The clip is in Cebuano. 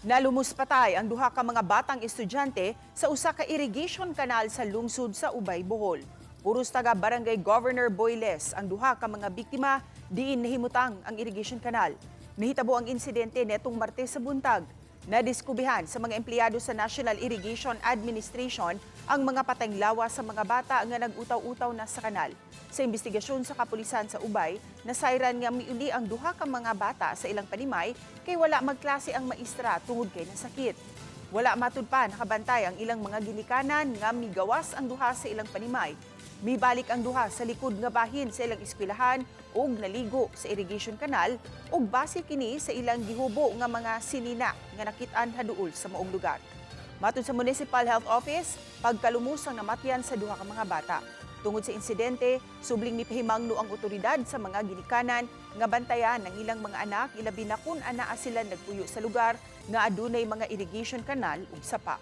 Nalumos patay ang duha ka mga batang estudyante sa usa ka irrigation canal sa lungsod sa Ubay, Bohol. Puros taga Barangay Governor Boyles ang duha ka mga biktima diin nahimutang ang irrigation canal. Nahitabo ang insidente netong Martes sa buntag. Nadiskubihan sa mga empleyado sa National Irrigation Administration ang mga patayng lawas sa mga bata nga nag-utaw-utaw na sa kanal. Sa investigasyon sa kapulisan sa Ubay, nasayran nga miuli ang duha ka mga bata sa ilang panimay kay wala magklase ang maestra tungod kay nasakit. Wala matud pa nakabantay ang ilang mga ginikanan nga migawas ang duha sa ilang panimay. Mibalik ang duha sa likod nga bahin sa ilang eskwelahan ug naligo sa irrigation canal ug base kini sa ilang gihubo nga mga sinina nga nakit-an haduol sa maong lugar. Matod sa Municipal Health Office, pagkalumos ang namatyan sa duha ka mga bata. Tungod sa insidente, subling mipahimangno ang otoridad sa mga ginikanan nga bantayan ang ilang mga anak, ilabi na kung anaa sila nagpuyo sa lugar nga adunay mga irrigation canal ug sapa.